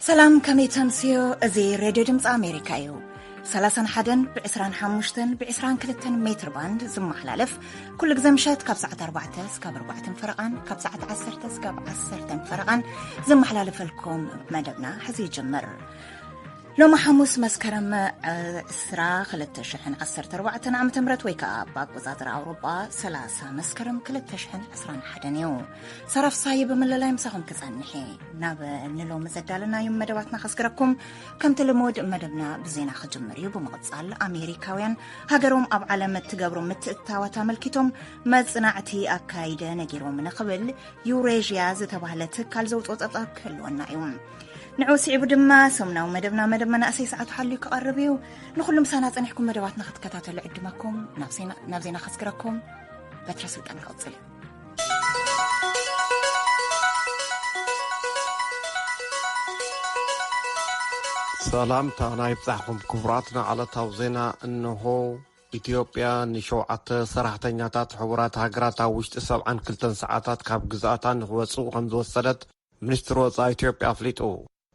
ሰላም፣ ከመይ ተምስዮ? እዚ ሬድዮ ድምፂ ኣሜሪካ እዩ። ሰላሳን ሓደን ብ ዕስራን ሓሙሽተን ብ ዕስራን ክልተን ሜትር ባንድ ዝመሓላለፍ፣ ኩሉ ግዜ ምሸት ካብ ሰዓት ኣርባዕተ እስካብ ኣርባዕተን ፈረቓን፣ ካብ ሰዓት ዓሰርተ እስካብ ዓሰርተን ፈረቓን ዝመሓላለፈልኩም መደብና ሕዚ ይጅምር። ሎሚ ሓሙስ መስከረም ዕስራ ክልተ ሽሕን ዓሰርተ ኣርባዕተን ዓመተ ምህረት፣ ወይ ከዓ ብኣቆፃፅራ ኣውሮጳ ሰላሳ መስከረም ክልተ ሽሕን ዕስራን ሓደን እዩ። ሰራፍሳይ ብምልላይ ምሳኹም ክጸንሕ እየ። ናብ ንሎሚ ዘዳለናዮም መደባትና ከስግረኩም። ከምቲ ልሙድ መደብና ብዜና ክጅምር እዩ። ብምቕጻል ኣሜሪካውያን ሃገሮም ኣብ ዓለም እትገብሮ ምትእትታዋት ኣመልኪቶም መጽናዕቲ ኣካይደ ነጊሮምኒ ክብል ዩሬዥያ ዝተባህለ ትካል ዘውፅኦ ጸብጻብ ክህልወና እዩ። ንዑ ስዒቡ ድማ ሰሙናዊ መደብና መደብ መናእሰይ ሰዓቱ ሓልዩ ክቐርብ እዩ። ንኹሉ ምሳና ጸኒሕኩም መደባትና ክትከታተሉ ዕድመኩም ናብ ዜና ከስግረኩም። በትረ ስልጣን ክቕጽል እዩ። ሰላምታና ይብጻሕኩም ክቡራት። ንዓለታዊ ዜና እንሆ። ኢትዮጵያ ንሸውዓተ ሰራሕተኛታት ሕቡራት ሃገራት ኣብ ውሽጢ ሰብዓን ክልተን ሰዓታት ካብ ግዝኣታ ንክወፅኡ ከም ዝወሰደት ሚኒስትሪ ወፃኢ ኢትዮጵያ ኣፍሊጡ።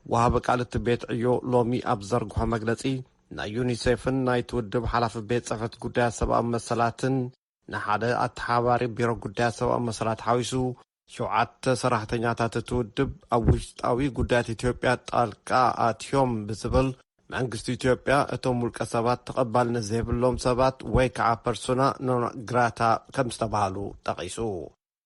ወሃቢ ቃል እቲ ቤት ዕዮ ሎሚ ኣብ ዘርግሖ መግለፂ፣ ናይ ዩኒሴፍን ናይቲ ውድብ ሓላፊ ቤት ፅሕፈት ጉዳያት ሰብኣዊ መሰላትን ንሓደ ኣተሓባሪ ቢሮ ጉዳያት ሰብኣዊ መሰላት ሓዊሱ ሸውዓተ ሰራሕተኛታት እቲ ውድብ ኣብ ውሽጣዊ ጉዳያት ኢትዮጵያ ጣልቃ ኣትዮም ብዝብል መንግስቲ ኢትዮጵያ እቶም ውልቀ ሰባት ተቐባልነት ዘይብሎም ሰባት ወይ ከዓ ፐርሶና ኖን ግራታ ከም ዝተባህሉ ጠቒሱ።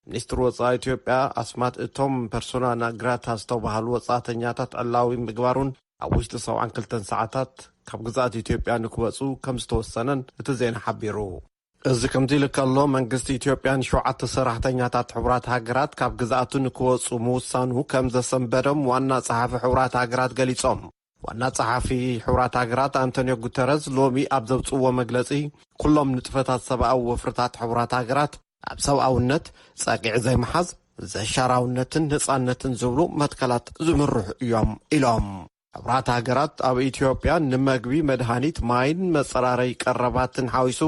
ሚኒስትሪ ወፃኢ ኢትዮጵያ ኣስማት እቶም ፐርሶና ኖን ግራታ ዝተባህሉ ወፃእተኛታት ዕላዊ ምግባሩን ኣብ ውሽጢ ሰብዓን ክልተን ሰዓታት ካብ ግዝኣት ኢትዮጵያ ንክወፁ ከም ዝተወሰነን እቲ ዜና ሓቢሩ። እዚ ከምዚ ኢሉ ከሎ፣ መንግስቲ ኢትዮጵያ ንሸውዓተ ሰራሕተኛታት ሕቡራት ሃገራት ካብ ግዝኣቱ ንክወፁ ምውሳኑ ከም ዘሰንበዶም ዋና ጸሓፊ ሕቡራት ሃገራት ገሊጾም። ዋና ጸሓፊ ሕቡራት ሃገራት ኣንቶኒዮ ጉተረዝ ሎሚ ኣብ ዘውፅእዎ መግለጺ፣ ኩሎም ንጥፈታት ሰብኣዊ ወፍርታት ሕቡራት ሃገራት ኣብ ሰብኣውነት፣ ጸግዒ ዘይምሓዝ፣ ዘሻራውነትን ነጻነትን ዝብሉ መትከላት ዝምርሑ እዮም ኢሎም። ሕቡራት ሃገራት ኣብ ኢትዮጵያ ንመግቢ፣ መድሃኒት፣ ማይን መጸራረይ ቀረባትን ሓዊሱ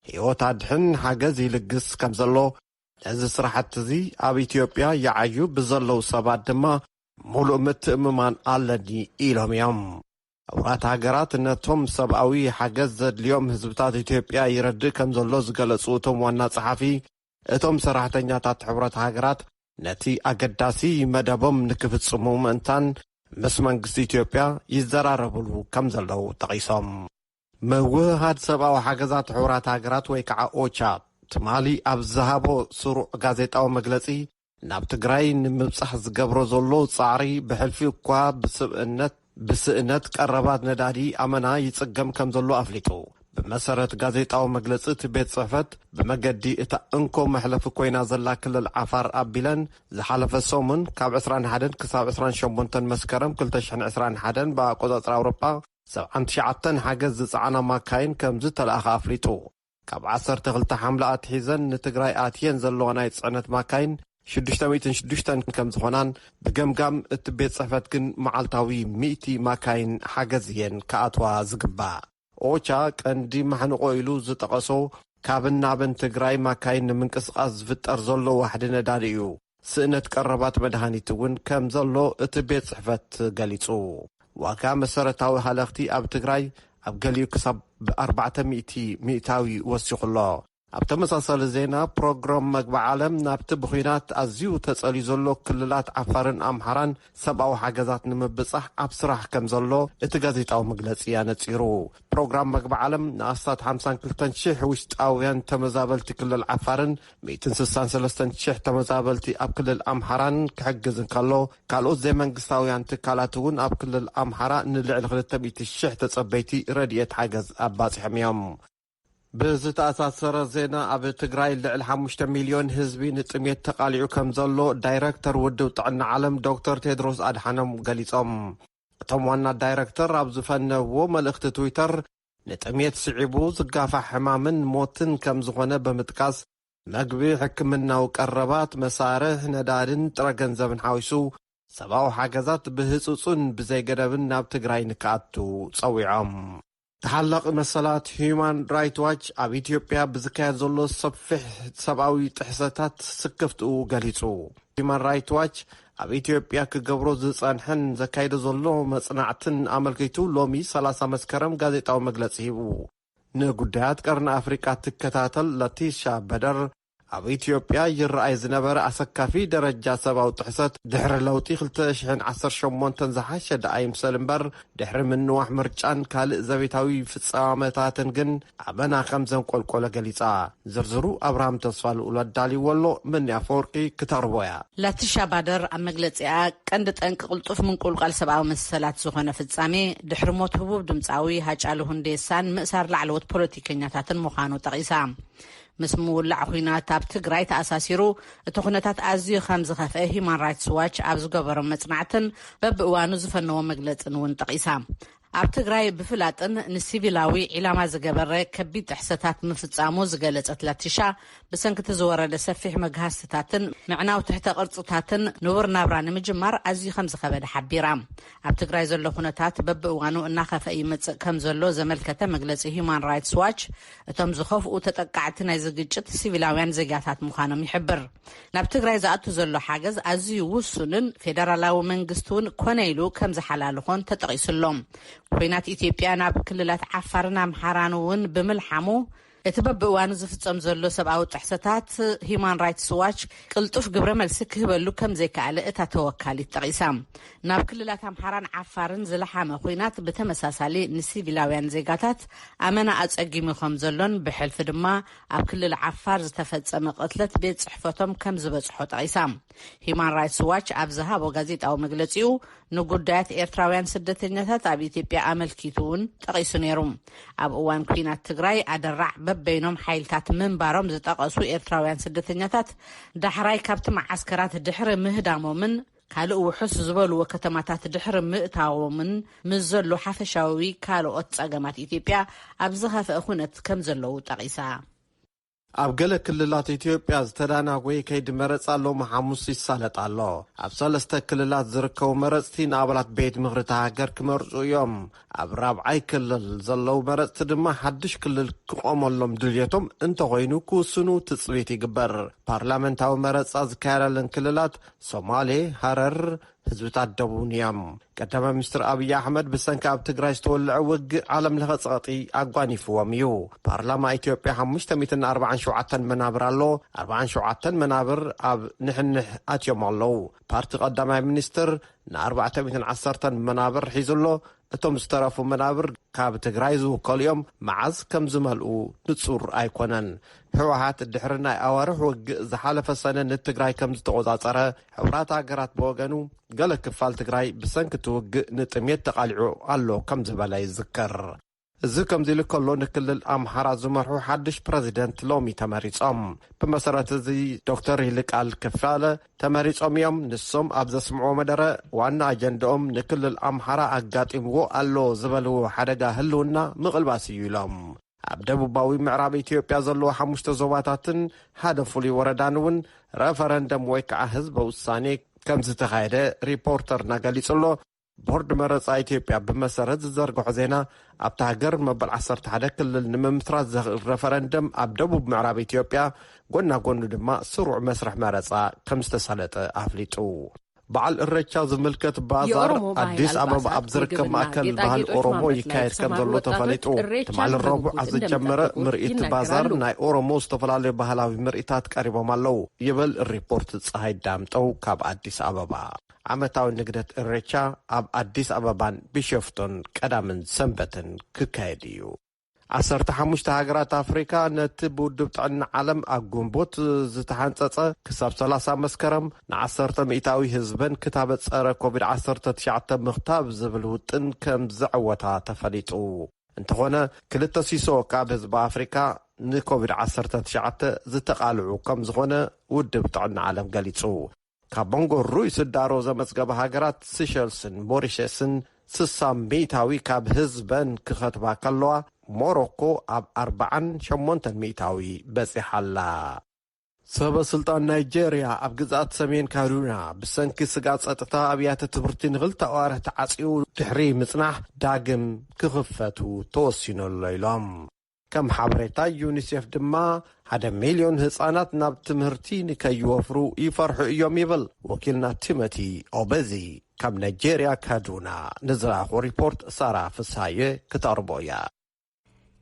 ህይወት ኣድሕን ሓገዝ ይልግስ ከም ዘሎ፣ ነዚ ስራሕቲ እዚ ኣብ ኢትዮጵያ ይዓዩ ብዘለዉ ሰባት ድማ ሙሉእ ምትእምማን ኣለኒ ኢሎም እዮም። ሕቡራት ሃገራት ነቶም ሰብኣዊ ሓገዝ ዘድልዮም ህዝብታት ኢትዮጵያ ይረድእ ከም ዘሎ ዝገለጹ እቶም ዋና ጸሓፊ፣ እቶም ሰራሕተኛታት ሕቡራት ሃገራት ነቲ ኣገዳሲ መደቦም ንክፍጽሙ ምእንታን ምስ መንግስቲ ኢትዮጵያ ይዘራረብሉ ከም ዘለዉ ጠቒሶም። ምውህሃድ ሰብኣዊ ሓገዛት ሕቡራት ሃገራት ወይ ከዓ ኦቻ ትማሊ ኣብ ዝሃቦ ስሩዕ ጋዜጣዊ መግለጺ፣ ናብ ትግራይ ንምብጻሕ ዝገብሮ ዘሎ ጻዕሪ ብሕልፊ እኳ ብስብእነት ብስእነት ቀረባት ነዳዲ ኣመና ይጽገም ከም ዘሎ ኣፍሊጡ። ብመሰረት ጋዜጣዊ መግለጺ እቲ ቤት ጽሕፈት፣ ብመገዲ እታ እንኮ መሕለፊ ኮይና ዘላ ክልል ዓፋር ኣቢለን፣ ዝሓለፈ ሰሙን ካብ ዕስራን ሓደን ክሳብ ዕስራን ሸሞንተን መስከረም ክልተ ሽሕን ዕስራን ሓደን ብኣቆጻጽራ ኣውሮጳ፣ ሰብዓን ትሽዓተን ሓገዝ ዝጸዓና ማካይን ከም ዝተላእኻ ኣፍሊጡ። ካብ ዓሰርተ ክልተ ሓምለ ኣትሒዘን ንትግራይ ኣትየን ዘለዋ ናይ ጽዕነት ማካይን ሽዱሽተ ሚእትን ሽዱሽተን ከም ዝኾናን፣ ብገምጋም እቲ ቤት ጽሕፈት ግን መዓልታዊ ሚእቲ ማካይን ሓገዝ እየን ክኣትዋ ዝግባእ። ኦቻ ቀንዲ ማሕንቆ ኢሉ ዝጠቐሶ፣ ካብን ናብን ትግራይ ማካይን ንምንቅስቓስ ዝፍጠር ዘሎ ዋሕዲ ነዳዲ እዩ። ስእነት ቀረባት መድሃኒት እውን ከም ዘሎ እቲ ቤት ጽሕፈት ገሊጹ። ዋጋ መሰረታዊ ሃለኽቲ ኣብ ትግራይ ኣብ ገሊኡ ክሳብ ብኣርባዕተ ሚእቲ ሚእታዊ ወሲኹ ኣሎ። ኣብ ተመሳሳሊ ዜና፣ ፕሮግራም መግቢ ዓለም ናብቲ ብኹናት ኣዝዩ ተጸልዩ ዘሎ ክልላት ዓፋርን ኣምሓራን ሰብኣዊ ሓገዛት ንምብጻሕ ኣብ ስራሕ ከም ዘሎ እቲ ጋዜጣዊ መግለጺ ኣነጺሩ። ፕሮግራም መግቢ ዓለም ንኣስታት ሓምሳን ክልተን ሽሕ ውሽጣውያን ተመዛበልቲ ክልል ዓፋርን ሚእትን ስሳን ሰለስተን ሽሕ ተመዛበልቲ ኣብ ክልል ኣምሓራን ክሕግዝ እንከሎ፣ ካልኦት ዘይመንግስታውያን ትካላት እውን ኣብ ክልል ኣምሓራ ንልዕሊ ክልተ ሚእቲ ሽሕ ተጸበይቲ ረድኤት ሓገዝ ኣባጺሖም እዮም። ብዝተኣሳሰረ ዜና፣ ኣብ ትግራይ ልዕሊ ሓሙሽተ ሚልዮን ህዝቢ ንጥሜት ተቓሊዑ ከም ዘሎ ዳይረክተር ውድብ ጥዕና ዓለም ዶክተር ቴድሮስ ኣድሓኖም ገሊጾም። እቶም ዋና ዳይረክተር ኣብ ዝፈነዎ መልእኽቲ ትዊተር፣ ንጥሜት ስዒቡ ዝጋፋሕ ሕማምን ሞትን ከም ዝኾነ ብምጥቃስ፣ መግቢ፣ ሕክምናዊ ቀረባት፣ መሳርሕ፣ ነዳድን ጥረ ገንዘብን ሓዊሱ ሰብኣዊ ሓገዛት ብህጹጽን ብዘይገደብን ናብ ትግራይ ንክኣቱ ጸዊዖም። ተሓላቒ መሰላት ሂዩማን ራይት ዋች ኣብ ኢትዮጵያ ብዝካየድ ዘሎ ሰፊሕ ሰብኣዊ ጥሕሰታት ስክፍትኡ ገሊጹ። ሂዩማን ራይት ዋች ኣብ ኢትዮጵያ ክገብሮ ዝጸንሐን ዘካይዶ ዘሎ መጽናዕትን ኣመልኪቱ ሎሚ ሰላሳ መስከረም ጋዜጣዊ መግለጺ ሂቡ። ንጉዳያት ቀርኒ ኣፍሪቃ ትከታተል ለቲሻ በደር፣ ኣብ ኢትዮጵያ ይረኣይ ዝነበረ ኣሰካፊ ደረጃ ሰብኣዊ ጥሕሰት ድሕሪ ለውጢ ክልተ ሽሕን ዓሰርተ ሸሞንተን ዝሓሸ ደኣ ይምሰል እምበር፣ ድሕሪ ምንዋሕ ምርጫን ካልእ ዘቤታዊ ፍጻመታትን ግን ኣመና ከም ዘንቆልቆለ ገሊጻ። ዝርዝሩ ኣብርሃም ተስፋ ልኡል ኣዳልይዎ ኣሎ፣ መኒ ኣፈወርቂ ክተቕርቦ እያ። ላቲሻ ባደር ኣብ መግለጺኣ፣ ቀንዲ ጠንቂ ቅልጡፍ ምንቁልቋል ሰብኣዊ መሰላት ዝኾነ ፍጻሜ ድሕሪ ሞት ህቡብ ድምጻዊ ሃጫሉ ሁንዴሳን ምእሳር ላዕለዎት ፖለቲከኛታትን ምዃኑ ጠቒሳ። ምስ ምውላዕ ኹናት ኣብ ትግራይ ተኣሳሲሩ፣ እቲ ኩነታት ኣዝዩ ከም ዝኸፍአ ሂማን ራይትስ ዋች ኣብ ዝገበሮ መጽናዕትን በብእዋኑ ዝፈነዎ መግለጽን እውን ጠቒሳ። ኣብ ትግራይ ብፍላጥን ንሲቪላዊ ዒላማ ዝገበረ ከቢድ ጥሕሰታት ምፍጻሙ ዝገለጸት ላቲሻ፣ ብሰንክቲ ዝወረደ ሰፊሕ መግሃስትታትን ምዕናው ትሕተ ቅርጽታትን ንቡር ናብራ ንምጅማር ኣዝዩ ከም ዝኸበደ ሓቢራ። ኣብ ትግራይ ዘሎ ኩነታት በብእዋኑ እናኸፈ ይመጽእ ከም ዘሎ ዘመልከተ መግለጺ ሂማን ራይትስ ዋች፣ እቶም ዝኸፍኡ ተጠቃዕቲ ናይዚ ግጭት ሲቪላውያን ዜጋታት ምዃኖም ይሕብር። ናብ ትግራይ ዝኣቱ ዘሎ ሓገዝ ኣዝዩ ውሱንን ፌደራላዊ መንግስቲ እውን ኮነ ኢሉ ከም ዝሓላልኾን ተጠቒሱሎም። ኩናት ኢትዮጵያ ናብ ክልላት ዓፋርን ኣምሓራን እውን ብምልሓሙ፣ እቲ በብእዋኑ ዝፍጸም ዘሎ ሰብኣዊ ጥሕሰታት ሂማን ራይትስ ዋች ቅልጡፍ ግብረ መልሲ ክህበሉ ከም ዘይከኣለ እታ ተወካሊት ጠቒሳ። ናብ ክልላት ኣምሓራን ዓፋርን ዝለሓመ ኩናት ብተመሳሳሊ ንሲቪላውያን ዜጋታት ኣመና ኣጸጊሙ ከም ዘሎን ብሕልፊ ድማ ኣብ ክልል ዓፋር ዝተፈጸመ ቅትለት ቤት ጽሕፈቶም ከም ዝበጽሖ ጠቒሳ። ሂማን ራይትስ ዋች ኣብ ዝሃቦ ጋዜጣዊ መግለጺኡ፣ ንጉዳያት ኤርትራውያን ስደተኛታት ኣብ ኢትዮጵያ ኣመልኪቱ እውን ጠቒሱ ነይሩ። ኣብ እዋን ኲናት ትግራይ ኣደራዕ በበይኖም ሓይልታት ምንባሮም ዝጠቐሱ ኤርትራውያን ስደተኛታት፣ ዳሕራይ ካብቲ መዓስከራት ድሕሪ ምህዳሞምን ካልእ ውሑስ ዝበልዎ ከተማታት ድሕሪ ምእታዎምን፣ ምስ ዘሎ ሓፈሻዊ ካልኦት ጸገማት ኢትዮጵያ ኣብ ዝኸፍአ ኩነት ከም ዘለዉ ጠቒሳ። ኣብ ገለ ክልላት ኢትዮጵያ ዝተዳናጎየ ከይዲ መረጻ ሎሚ ሓሙስ ይሳለጥ ኣሎ። ኣብ ሰለስተ ክልላት ዝርከቡ መረጽቲ ንኣባላት ቤት ምኽሪ እታ ሃገር ክመርጹ እዮም። ኣብ ራብዓይ ክልል ዘለዉ መረጽቲ ድማ ሓድሽ ክልል ክቖመሎም ድልየቶም እንተኾይኑ ክውስኑ ትጽቢት ይግበር። ፓርላመንታዊ መረጻ ዝካየደለን ክልላት ሶማሌ፣ ሃረር፣ ህዝብታት ደቡብን እዮም። ቀዳማይ ሚኒስትር ኣብይ ኣሕመድ ብሰንኪ ኣብ ትግራይ ዝተወልዐ ውግእ ዓለም ለኸ ጸቕጢ ኣጓኒፍዎም እዩ። ፓርላማ ኢትዮጵያ ሓሙሽተ ሚእትን ኣርባዓን ሸውዓተን መናብር ኣሎ። ኣርባዓን ሸውዓተን መናብር ኣብ ንሕንሕ ኣትዮም ኣለዉ። ፓርቲ ቀዳማይ ሚኒስትር ንኣርባዕተ ሚእትን ዓሰርተን መናብር ሒዙ ኣሎ። እቶም ዝተረፉ መናብር ካብ ትግራይ ዝውከሉ እዮም። መዓዝ ከም ዝመልኡ ንጹር ኣይኮነን። ህወሓት ድሕሪ ናይ ኣዋርሕ ውግእ ዝሓለፈ ሰነ ንትግራይ ከም ዝተቖጻጸረ፣ ሕቡራት ሃገራት ብወገኑ፣ ገለ ክፋል ትግራይ ብሰንኪ እቲ ውግእ ንጥሜት ተቓሊዑ ኣሎ ከም ዝበለ ይዝከር። እዚ ከምዚ ኢሉ ከሎ፣ ንክልል ኣምሓራ ዝመርሑ ሓድሽ ፕረዚደንት ሎሚ ተመሪጾም። ብመሰረት እዚ፣ ዶክተር ይልቃል ከፋለ ተመሪጾም እዮም። ንሶም ኣብ ዘስምዕዎ መደረ፣ ዋና ኣጀንዳኦም ንክልል ኣምሓራ ኣጋጢምዎ ኣሎ ዝበልዎ ሓደጋ ህልውና ምቕልባስ እዩ ኢሎም። ኣብ ደቡባዊ ምዕራብ ኢትዮጵያ ዘለዉ ሓሙሽተ ዞባታትን ሓደ ፍሉይ ወረዳን እውን ረፈረንደም ወይ ከዓ ህዝበ ውሳኔ ከም ዝተኻየደ ሪፖርተርና ገሊጹ ኣሎ። ቦርድ መረጻ ኢትዮጵያ ብመሰረት ዝዘርግሖ ዜና፣ ኣብታ ሃገር መበል ዓሰርተ ሓደ ክልል ንምምስራት ዘኽእል ረፈረንደም ኣብ ደቡብ ምዕራብ ኢትዮጵያ፣ ጎና ጎኑ ድማ ስሩዕ መስርሕ መረጻ ከም ዝተሳለጠ ኣፍሊጡ። በዓል እረቻ ዝምልከት ባዛር የኦሮሞ ባህል ኣዲስ ኣበባ ኣልባሳት፣ ኣብ ዝርከብ ምግብና፣ ማእከል ባህሊ ጌጣጌጦች ኦሮሞ ማምረት ላይ ይካየድ ከም የተሰማሩ ዘሎ ወጣቶች ተፈሊጡ። እሬቻን ትማሊ ረቡዕ በጉጉት ዝጀመረ እንደሚጠብቁ ምርኢት ይናገራሉ። ባዛር ናይ ኦሮሞ ዝተፈላለዩ ባህላዊ ምርኢታት ቀሪቦም ኣለዉ፣ ይብል ሪፖርት ፀሃይ ዳምጠው ካብ ኣዲስ ኣበባ። ዓመታዊ ንግደት እሬቻ ኣብ ኣዲስ ኣበባን ቢሾፍቶን ቀዳምን ሰንበትን ክካየድ እዩ። ዓሰርተ ሓሙሽተ ሃገራት ኣፍሪካ ነቲ ብውድብ ጥዕና ዓለም ኣብ ግንቦት ዝተሓንጸጸ ክሳብ ሰላሳ መስከረም ንዓሰርተ ሚእታዊ ህዝበን ክታበት ጸረ ኮቪድ ዓሰርተ ትሽዓተ ምኽታብ ዝብል ውጥን ከም ዘዐወታ ተፈሊጡ። እንተኾነ፣ ክልተ ሲሶ ካብ ህዝቢ ኣፍሪካ ንኮቪድ ዓሰርተ ትሽዓተ ዝተቓልዑ ከም ዝኾነ ውድብ ጥዕና ዓለም ገሊጹ። ካብ መንጎ ርኡይ ስዳሮ ዘመዝገባ ሃገራት ሲሸልስን ሞሪሸስን ስሳ ሚእታዊ ካብ ህዝበን ክኸትባ ከለዋ፣ ሞሮኮ ኣብ ኣርባዓን ሸሞንተን ሚእታዊ በጺሓ ኣላ። ሰበ ስልጣን ናይጄርያ ኣብ ግዝኣት ሰሜን ካዱና ብሰንኪ ስጋት ጸጥታ ኣብያተ ትምህርቲ ንኽልተ ኣዋርሕ ተዓጽዩ ድሕሪ ምጽናሕ ዳግም ክኽፈቱ ተወሲኑ ኣሎ ኢሎም። ከም ሓበሬታ ዩኒሴፍ ድማ፣ ሓደ ሚልዮን ህጻናት ናብ ትምህርቲ ንከይወፍሩ ይፈርሑ እዮም ይብል ወኪልና ቲሞቲ ኦበዚ። ካብ ናይጄርያ ካዱና ንዝረኣኹ ሪፖርት ሳራ ፍሳየ ክተቕርቦ እያ።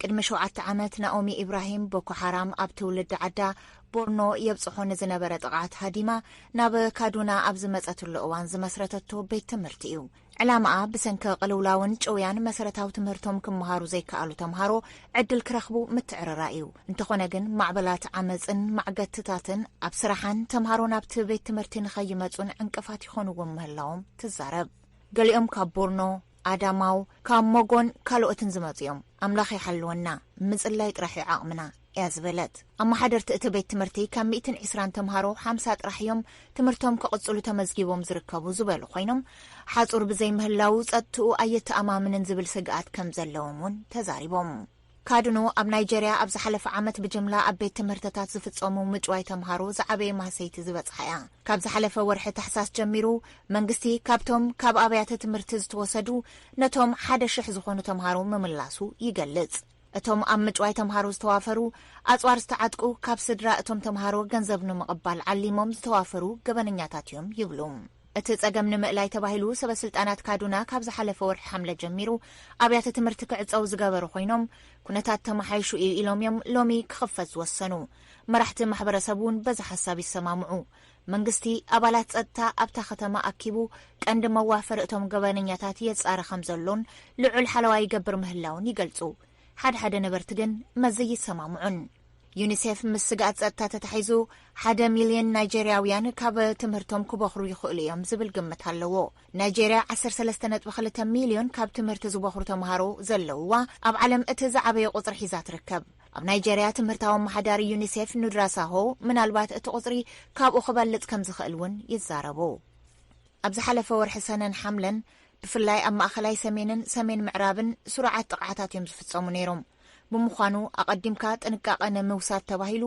ቅድሚ ሸውዓተ ዓመት ናኦሚ ኢብራሂም ቦኮ ሓራም ኣብ ትውልዲ ዓዳ ቦርኖ የብጽሖ ንዝነበረ ጥቕዓት ሃዲማ ናብ ካዱና ኣብ ዝመጸትሉ እዋን ዝመስረተቶ ቤት ትምህርቲ እዩ። ዕላማኣ ብሰንኪ ቅልውላውን ጭውያን መሰረታዊ ትምህርቶም ክመሃሩ ዘይከኣሉ ተምሃሮ ዕድል ክረኽቡ ምትዕርራ እዩ። እንተኾነ ግን ማዕበላት ዓመፅን ማዕገትታትን ኣብ ስራሓን ተምሃሮ ናብቲ ቤት ትምህርቲ ንኸይመፁን ዕንቅፋት ይኾንዎም ምህላዎም ትዛረብ። ገሊኦም ካብ ቦርኖ፣ ኣዳማው፣ ካብ ሞጎን ካልኦትን ዝመፁ እዮም። ኣምላኽ ይሓልወና፣ ምፅላይ ጥራሕ እዩ ዓቕምና እያ ዝበለት። ኣመሓደርቲ እቲ ቤት ትምህርቲ ካብ ሚእትን ዕስራን ተምሃሮ ሓምሳ ጥራሕ እዮም ትምህርቶም ክቕጽሉ ተመዝጊቦም ዝርከቡ ዝበሉ ኮይኖም፣ ሓጹር ብዘይምህላው ጸጥትኡ ኣየተኣማምንን ዝብል ስግኣት ከም ዘለዎም እውን ተዛሪቦም። ካድኖ ኣብ ናይጀርያ ኣብ ዝሓለፈ ዓመት ብጅምላ ኣብ ቤት ትምህርትታት ዝፍጸሙ ምጭዋይ ተምሃሮ ዝዓበየ ማህሰይቲ ዝበጽሓ እያ። ካብ ዝሓለፈ ወርሒ ታሕሳስ ጀሚሩ መንግስቲ ካብቶም ካብ ኣብያተ ትምህርቲ ዝተወሰዱ ነቶም ሓደ ሽሕ ዝኾኑ ተምሃሮ ምምላሱ ይገልጽ። እቶም ኣብ ምጭዋይ ተምሃሮ ዝተዋፈሩ ኣጽዋር ዝተዓጥቁ ካብ ስድራ እቶም ተምሃሮ ገንዘብ ንምቕባል ዓሊሞም ዝተዋፈሩ ገበነኛታት እዮም ይብሉ። እቲ ጸገም ንምእላይ ተባሂሉ ሰበ ስልጣናት ካዱና ካብ ዝሓለፈ ወርሒ ሓምለ ጀሚሩ ኣብያተ ትምህርቲ ክዕጸው ዝገበሩ ኮይኖም፣ ኩነታት ተመሓይሹ እዩ ኢሎም እዮም ሎሚ ክኽፈት ዝወሰኑ። መራሕቲ ማሕበረሰብ እውን በዚ ሓሳብ ይሰማምዑ። መንግስቲ ኣባላት ጸጥታ ኣብታ ከተማ ኣኪቡ ቀንዲ መዋፈሪ እቶም ገበነኛታት የጻሪ ከም ዘሎን ልዑል ሓለዋ ይገብር ምህላውን ይገልጹ። ሓደ ሓደ ነበርቲ ግን መዚ ይሰማምዑን። ዩኒሴፍ ምስ ስግኣት ጸጥታ ተታሒዙ ሓደ ሚልዮን ናይጀርያውያን ካብ ትምህርቶም ክበኽሩ ይኽእሉ እዮም ዝብል ግምት ኣለዎ። ናይጀርያ ዓሰርተ ሰለስተ ነጥቢ ክልተ ሚልዮን ካብ ትምህርቲ ዝበኽሩ ተምሃሮ ዘለውዋ ኣብ ዓለም እቲ ዝዓበየ ቁጽሪ ሒዛ ትርከብ። ኣብ ናይጀርያ ትምህርታዊ ኣመሓዳሪ ዩኒሴፍ ኑድራሳሆ ምናልባት እቲ ቁጽሪ ካብኡ ክበልጽ ከም ዝኽእል እውን ይዛረቡ። ኣብ ዝሓለፈ ወርሒ ሰነን ሓምለን ብፍላይ ኣብ ማእኸላይ ሰሜንን ሰሜን ምዕራብን ስሩዓት ጥቕዓታት እዮም ዝፍጸሙ ነይሮም። ብምዃኑ ኣቐዲምካ ጥንቃቐ ንምውሳድ ተባሂሉ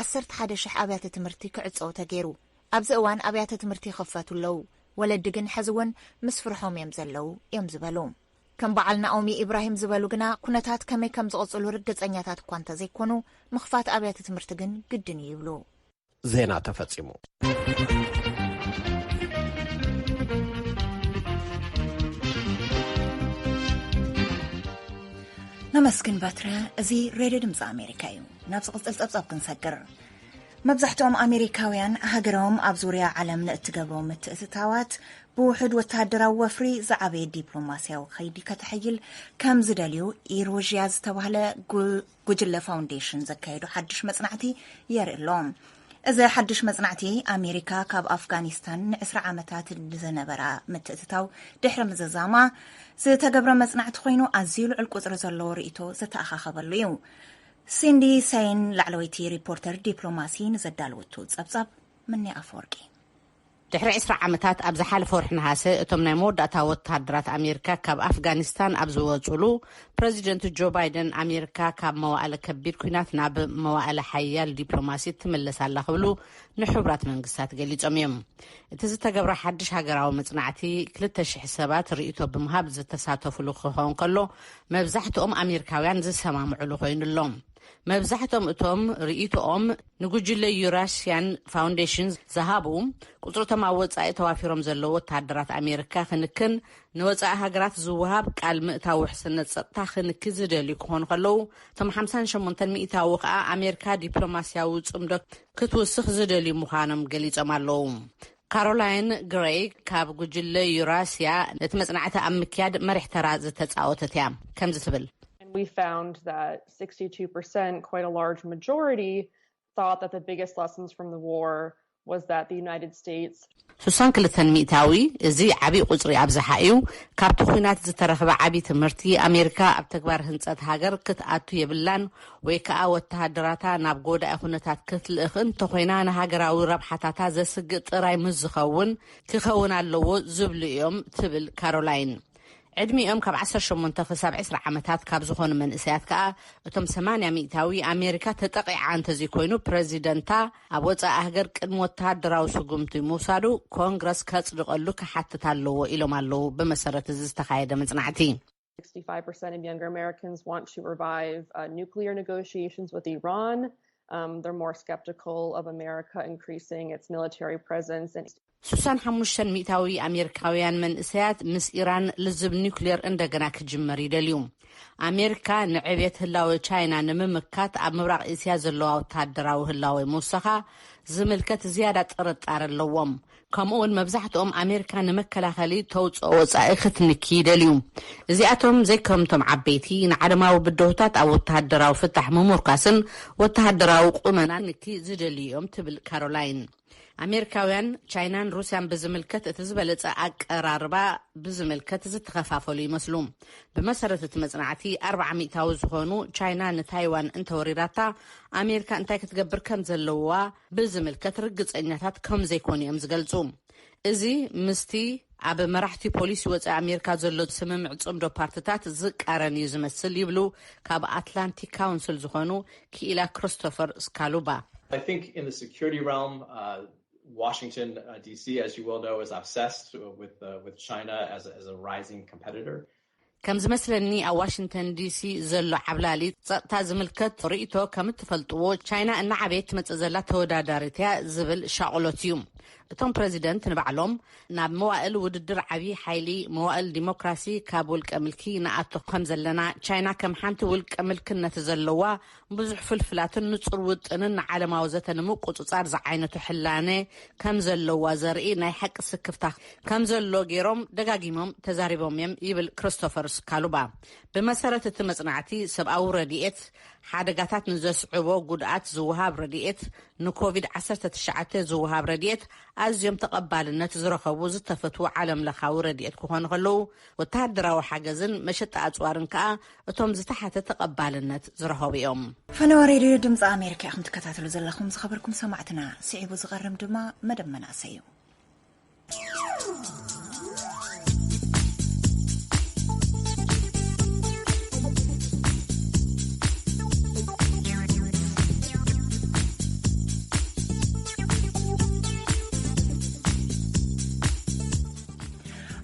ዓሰርተ ሓደ ሽሕ ኣብያተ ትምህርቲ ክዕጸው ተገይሩ። ኣብዚ እዋን ኣብያተ ትምህርቲ ይኸፈቱ ኣለዉ። ወለዲ ግን ሕዚ እውን ምስ ፍርሖም እዮም ዘለዉ እዮም ዝበሉ። ከም በዓል ናኦሚ ኢብራሂም ዝበሉ ግና ኩነታት ከመይ ከም ዝቕጽሉ ርግጸኛታት እኳ እንተዘይኮኑ፣ ምኽፋት ኣብያተ ትምህርቲ ግን ግድን እዩ ይብሉ። ዜና ተፈጺሙ። ነመስግን በትረ። እዚ ሬድዮ ድምፂ ኣሜሪካ እዩ። ናብ ዝቕጽል ጸብጻብ ክንሰግር፣ መብዛሕትኦም ኣሜሪካውያን ሃገሮም ኣብ ዙርያ ዓለም ንእትገብሮ ምትእትታዋት ብውሑድ ወተሃደራዊ ወፍሪ ዝዓበየ ዲፕሎማስያዊ ከይዲ ከተሐይል ከም ዝደልዩ ኢሮዥያ ዝተባህለ ጉ- ጉጅለ ፋውንዴሽን ዘካየዶ ሓድሽ መጽናዕቲ የርኢ ኣሎ። እዚ ሓድሽ መጽናዕቲ ኣሜሪካ ካብ ኣፍጋኒስታን ንዕስራ ዓመታት ዝነበራ ምትእትታው ድሕሪ ምዝዛማ ዝተገብረ መጽናዕቲ ኮይኑ ኣዝዩ ልዑል ቁጽሪ ዘለዎ ርእይቶ ዘተኣኻኸበሉ እዩ። ሲንዲ ሰይን ላዕለወይቲ ሪፖርተር ዲፕሎማሲ ንዘዳለወቶ ጸብጻብ ምኒ ኣፈወርቂ። ድሕሪ ዕስራ ዓመታት ኣብ ዝሓለፈ ወርሒ ነሃሰ እቶም ናይ መወዳእታ ወተሃደራት ኣሜሪካ ካብ ኣፍጋኒስታን ኣብ ዝወጹሉ፣ ፕረዚደንት ጆ ባይደን ኣሜሪካ ካብ መዋእለ ከቢድ ኲናት ናብ መዋእለ ሓያል ዲፕሎማሲ ትምለስ ኣላ ክብሉ ንሕቡራት መንግስታት ገሊጾም እዮም። እቲ ዝተገብረ ሓድሽ ሃገራዊ መጽናዕቲ ክልተ ሽሕ ሰባት ርእይቶ ብምሃብ ዝተሳተፉሉ ክኸውን ከሎ፣ መብዛሕትኦም ኣሜሪካውያን ዝሰማምዑሉ ኮይኑ ኣሎ። መብዛሕትኦም እቶም ርእይቶኦም ንጉጅለ ዩራሽያን ፋውንዴሽን ዝሃቡ፣ ቁጽርቶም ኣብ ወጻኢ ተዋፊሮም ዘለዉ ወተሃደራት ኣሜሪካ ክንክን፣ ንወጻኢ ሃገራት ዝወሃብ ቃል ምእታው ውሕስነት ጸጥታ ክንክን ዝደልዩ ክኾኑ ከለዉ፣ እቶም ሓምሳን ሸሞንተን ሚእታዊ ከኣ ኣሜሪካ ዲፕሎማስያዊ ጽምዶ ክትውስኽ ዝደልዩ ምዃኖም ገሊጾም ኣለዉ። ካሮላይን ግሬይ ካብ ጉጅለ ዩራስያ ነቲ መጽናዕቲ ኣብ ምክያድ መሪሕ ተራ ዝተጻወተት እያ። ከምዚ ትብል። And we found that sixty-two percent, quite a large majority, thought that the biggest lessons from the war was that the United States. ስሳን ክልተን ሚእታዊ፣ እዚ ዓብዪ ቁጽሪ ኣብዝሓ እዩ። ካብቲ ኲናት ዝተረኽበ ዓብዪ ትምህርቲ፣ ኣሜሪካ ኣብ ተግባር ህንጸት ሃገር ክትኣቱ የብላን፣ ወይ ከኣ ወተሃደራታ ናብ ጎዳኢ ኩነታት ክትልእኽ እንተኾይና ንሃገራዊ ረብሓታታ ዘስግእ ጥራይ ምስ ዝኸውን ክኸውን ኣለዎ ዝብሉ እዮም ትብል ካሮላይን። ዕድሚኦም ካብ ዓሰርተ ሸሞንተ ክሳብ ዕስራ ዓመታት ካብ ዝኾኑ መንእሰያት ከኣ እቶም ሰማንያ ሚእታዊ ኣሜሪካ ተጠቒዓ እንተዘይኮይኑ ፕረዚደንታ ኣብ ወጻኢ ሃገር ቅድሚ ወተሃደራዊ ስጉምቲ ምውሳዱ ኮንግረስ ከጽድቐሉ ክሓትት ኣለዎ ኢሎም ኣለዉ ብመሰረት እዚ ዝተኻየደ መጽናዕቲ። sixty-five percent of younger Americans want to revive uh, nuclear negotiations with Iran. Um, they're more skeptical of America increasing its military presence. And ሱሳን ሓሙሽተ ሚእታዊ ኣሜሪካውያን መንእሰያት ምስ ኢራን ልዝብ ኒውክሌር እንደገና ክጅመር ይደልዩ። ኣሜሪካ ንዕብየት ህላወ ቻይና ንምምካት ኣብ ምብራቕ እስያ ዘለዋ ወተሃደራዊ ህላወ ምውሳኻ ዝምልከት ዝያዳ ጥርጣረ ኣለዎም። ከምኡ እውን መብዛሕትኦም ኣሜሪካ ንመከላኸሊ ተውፅኦ ወፃኢ ክትንኪ ይደልዩ። እዚኣቶም ዘይከምቶም ዓበይቲ ንዓለማዊ ብድሆታት ኣብ ወተሃደራዊ ፍታሕ ምሙርካስን ወተሃደራዊ ቁመና ንኪ ዝደልዩ እዮም ትብል ካሮላይን። ኣሜሪካውያን ቻይናን ሩስያን ብዝምልከት እቲ ዝበለፀ ኣቀራርባ ብዝምልከት ዝተኸፋፈሉ ይመስሉ። ብመሰረት እቲ መፅናዕቲ ኣርባዓ ሚእታዊ ዝኾኑ ቻይና ንታይዋን እንተወሪራታ ኣሜሪካ እንታይ ክትገብር ከም ዘለዋ ብዝምልከት ርግፀኛታት ከም ዘይኮኑ እዮም ዝገልፁ። እዚ ምስቲ ኣብ መራሕቲ ፖሊሲ ወፃኢ ኣሜሪካ ዘሎ ስምምዕ ፅምዶ ፓርትታት ዝቃረን እዩ ዝመስል ይብሉ ካብ ኣትላንቲክ ካውንስል ዝኾኑ ክኢላ ክሪስቶፈር ስካሉባ። I think in the security realm, uh, Washington, uh, D C, as you well know, is obsessed with uh, with China as a, as a rising competitor. ከም ዝመስለኒ ኣብ ዋሽንግተን ዲሲ ዘሎ ዓብላሊ ጸጥታ ዝምልከት ርእይቶ ከም እትፈልጥዎ ቻይና እናዓበየት ትመጽእ ዘላ ተወዳዳሪት እያ ዝብል ሻቕሎት እዩ። እቶም ፕረዚደንት ንባዕሎም ናብ መዋእል ውድድር ዓብዪ ሓይሊ መዋእል ዲሞክራሲ ካብ ውልቀ ምልኪ ንኣቶ ከም ዘለና ቻይና ከም ሓንቲ ውልቀ ምልክነት ዘለዋ ብዙሕ ፍልፍላትን ንጹር ውጥንን ንዓለማዊ ዘተ ንምቁጽጻር ዝዓይነቱ ሕላነ ከም ዘለዋ ዘርኢ ናይ ሓቂ ስክፍታ ከም ዘሎ ገይሮም ደጋጊሞም ተዛሪቦም እዮም ይብል ክሪስቶፈር ስካሉባ። ብመሰረት እቲ መጽናዕቲ ሰብኣዊ ረድኤት ሓደጋታት ንዘስዕቦ ጉድኣት ዝወሃብ ረድኤት ንኮቪድ ዓሰርተ ትሽዓተ ዝወሃብ ረድኤት ኣዝዮም ተቐባልነት ዝረኸቡ ዝተፈትዉ ዓለም ለኻዊ ረድኤት ክኾኑ ከለዉ ወተሃደራዊ ሓገዝን መሸጣ ኣጽዋርን ከኣ እቶም ዝተሓተ ተቐባልነት ዝረኸቡ እዮም። ፈነወ ሬድዮ ድምፂ ኣሜሪካ ኢኹም ትከታተሉ ዘለኹም። ዝኸበርኩም ሰማዕትና፣ ስዒቡ ዝቐርብ ድማ መደብ መናእሰይ እዩ።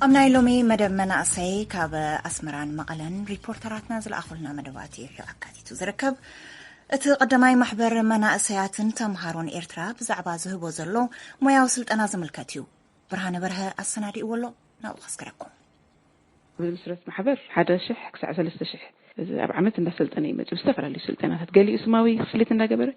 ኣብ ናይ ሎሚ መደብ መናእሰይ ካብ ኣስመራን መቐለን ሪፖርተራትና ዝለኣኹልና መደባት እዩ ኣካቲቱ ዝርከብ። እቲ ቀዳማይ ማሕበር መናእሰያትን ተምሃሮን ኤርትራ ብዛዕባ ዝህቦ ዘሎ ሞያዊ ስልጠና ዝምልከት እዩ። ብርሃነ በርሀ ኣሰናዲእዎ ኣሎ፣ ናብኡ ከስከረኩም። ዝምስረት ማሕበር ሓደ ሽሕ ክሳዕ ሰለስተ ሽሕ ኣብ ዓመት እንዳሰልጠነ ይመጽእ ብዝተፈላለዩ ስልጠናታት፣ ገሊኡ ስማዊ ክፍሊት እንዳገበረ፣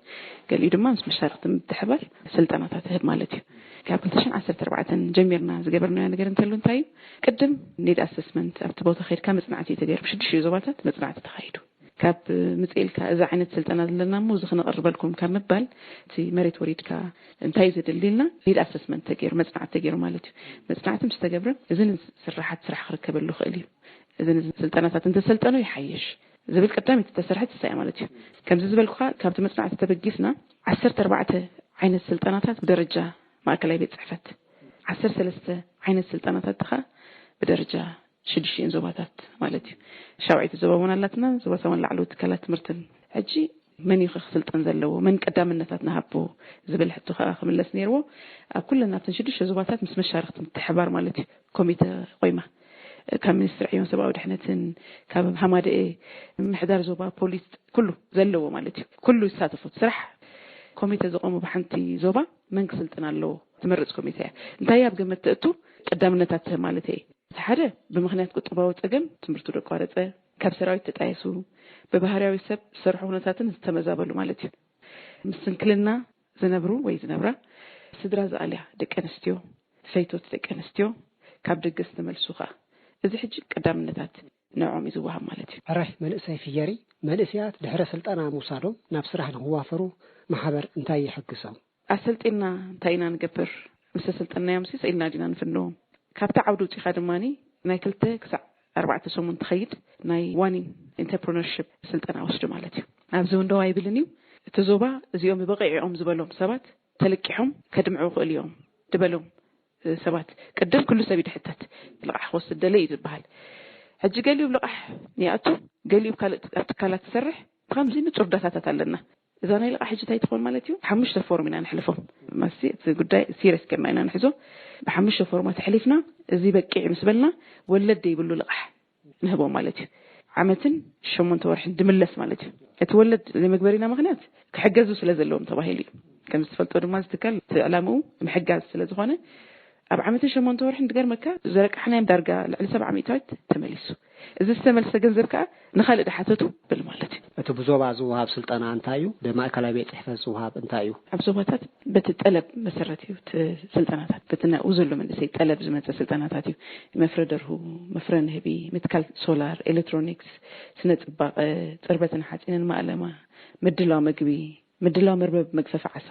ገሊኡ ድማ ምስ መሻርክቲ ምትሕባር ስልጠናታት ይህብ ማለት እዩ። ካብ ክልተ ሽሕን ዓሰርተ ኣርባዕተን ጀሚርና ዝገበርናዮ ነገር እንተሉ እንታይ እዩ? ቅድም ኒድ ኣሰስመንት ኣብቲ ቦታ ከይድካ መጽናዕቲ እዩ ተገይሩ። ብሽዱሽተ ዞባታት መጽናዕቲ ተኻይዱ። ካብ ምጽእ ኢልካ እዚ ዓይነት ስልጠና ዘለና እሞ እዚ ክነቕርበልኩም ካብ ምባል እቲ መሬት ወሪድካ እንታይ እዩ ዘድሊ ኢልና ኒድ ኣሰስመንት ተገይሩ፣ መጽናዕቲ ተገይሩ ማለት እዩ። መጽናዕቲ ምስ ተገብረ እዚ ስራሓት ስራሕ ክርከበሉ ይኽእል እዩ። እዚ ስልጠናታት እንተሰልጠኑ ይሓይሽ ዝብል ቀዳመይቲ ተሰርሐት እሳ እያ ማለት እዩ። ከምዚ ዝበልኩኻ ካብቲ መጽናዕቲ ተበጊስና ዓሰርተ ኣርባዕተ ዓይነት ስልጠናታት ብደረጃ ማእከላይ ቤት ጽሕፈት፣ ዓሰርተ ሰለስተ ዓይነት ስልጠናታት ከዓ ብደረጃ ሽዱሽቲኤን ዞባታት ማለት እዩ። ሻውዒቲ ዞባ እውን ኣላትና፣ ዞባ ሳዋን ላዕለዎት ትካላት ትምህርትን። ሕጂ መን እዩ ክስልጠን ዘለዎ፣ መን ቀዳምነታት ንሃቦ ዝብል ሕቶ ከዓ ክምለስ ነይርዎ። ኣብ ኩለን ኣብተን ሽዱሽተ ዞባታት ምስ መሻርክቲ ምትሕባር ማለት እዩ ኮሚተ ቆይማ፣ ካብ ሚኒስትሪ ዕዮን ሰብኣዊ ድሕነትን ካብ ሃማደኤ ምምሕዳር ዞባ ፖሊስ ኩሉ ዘለዎ ማለት እዩ። ኩሉ ይሳተፎ እቲ ስራሕ። ኮሚተ ዘቆሙ ብሓንቲ ዞባ መን ክስልጥን ኣለዎ ትመርፅ ኮሚተ እያ። እንታይ ኣብ ግምት ተእቱ ቀዳምነታት ትህብ ማለት እየ። እቲ ሓደ ብምኽንያት ቁጠባዊ ፀገም ትምህርቱ ደቋረፀ፣ ካብ ሰራዊት ተጣየሱ፣ ብባህርያዊ ሰብ ዝሰርሑ ኩነታትን ዝተመዛበሉ ማለት እዩ። ምስ ስንክልና ዝነብሩ ወይ ዝነብራ ስድራ ዝኣልያ ደቂ ኣንስትዮ፣ ፈይቶት ደቂ ኣንስትዮ፣ ካብ ደገ ዝተመልሱ ከዓ። እዚ ሕጂ ቀዳምነታት ንዕኦም እዩ ዝወሃብ ማለት እዩ። ሕራይ መንእሰይ ፍየሪ፣ መንእሰያት ድሕረ ስልጠና ምውሳዶም ናብ ስራሕ ንክዋፈሩ ማሕበር እንታይ ይሕግዞም? ኣሰልጢና እንታይ ኢና ንገብር? ምስ ኣሰልጠናዮም ሲ ስኢልና ዲና ንፍንዎም? ካብቲ ዓውዲ ውፂኻ ድማ ናይ ክልተ ክሳዕ ኣርባዕተ ሰሙን ትኸይድ ናይ ዋኒን ኢንተርፕረነርሽፕ ስልጠና ወስዱ ማለት እዩ። ኣብዚ እውን ደው ኣይብልን እዩ። እቲ ዞባ እዚኦም ብበቂዕኦም ዝበሎም ሰባት ተለቂሖም ከድምዑ ይኽእሉ እዮም ድበሎም ሰባት። ቅድም ኩሉ ሰብ ይድሕተት ልቓሕ ክወስድ ደለ እዩ ዝበሃል። ሕጂ ገሊኡ ልቓሕ ይኣቱ፣ ገሊኡ ካልእ ኣብ ትካላት ትሰርሕ። ብከምዚ ንጹር ዳታታት ኣለና። እዛ ናይ ልቓሕ ሕጂ እንታይ ትኾን ማለት እዩ? ሓሙሽተ ፎርም ኢና ንሕልፎም። ማሲ እቲ ጉዳይ ሲሪየስ ጌርና ኢና ንሕዞ። ብሓሙሽተ ፎርማት ኣሕሊፍና እዚ በቂዕ ምስ በልና ወለድ ዘይብሉ ልቓሕ ንህቦም ማለት እዩ። ዓመትን ሸሞንተ ወርሕን ድምለስ ማለት እዩ። እቲ ወለድ ለመግበሪና ምኽንያት ክሕገዙ ስለ ዘለዎም ተባሂሉ እዩ። ከም ዝትፈልጦ ድማ ዝትካል እቲ ዕላምኡ ምሕጋዝ ስለ ዝኾነ ኣብ ዓመትን ሸሞንተ ወርሕን ድገርመካ ዘረቃሕናዮም ዳርጋ ልዕሊ ሰብዓ ሚእታዊት ተመሊሱ። እዚ ዝተመልሰ ገንዘብ ከዓ ንኻልእ ድሓተቱ ብል ማለት እዩ። እቲ ብዞባ ዝወሃብ ስልጠና እንታይ እዩ? ብማእከላይ ቤት ጽሕፈት ዝወሃብ እንታይ እዩ? ኣብ ዞባታት በቲ ጠለብ መሰረት እዩ እቲ ስልጠናታት፣ በቲ ናብኡ ዘሎ መንእሰይ ጠለብ ዝመፀ ስልጠናታት እዩ። መፍረ ደርሁ፣ መፍረ ንህቢ፣ ምትካል ሶላር፣ ኤሌክትሮኒክስ፣ ስነ ፅባቐ፣ ፅርበትን ሓፂንን ማእለማ፣ ምድላው ምግቢ፣ ምድላው መርበብ መግፈፊ ዓሳ፣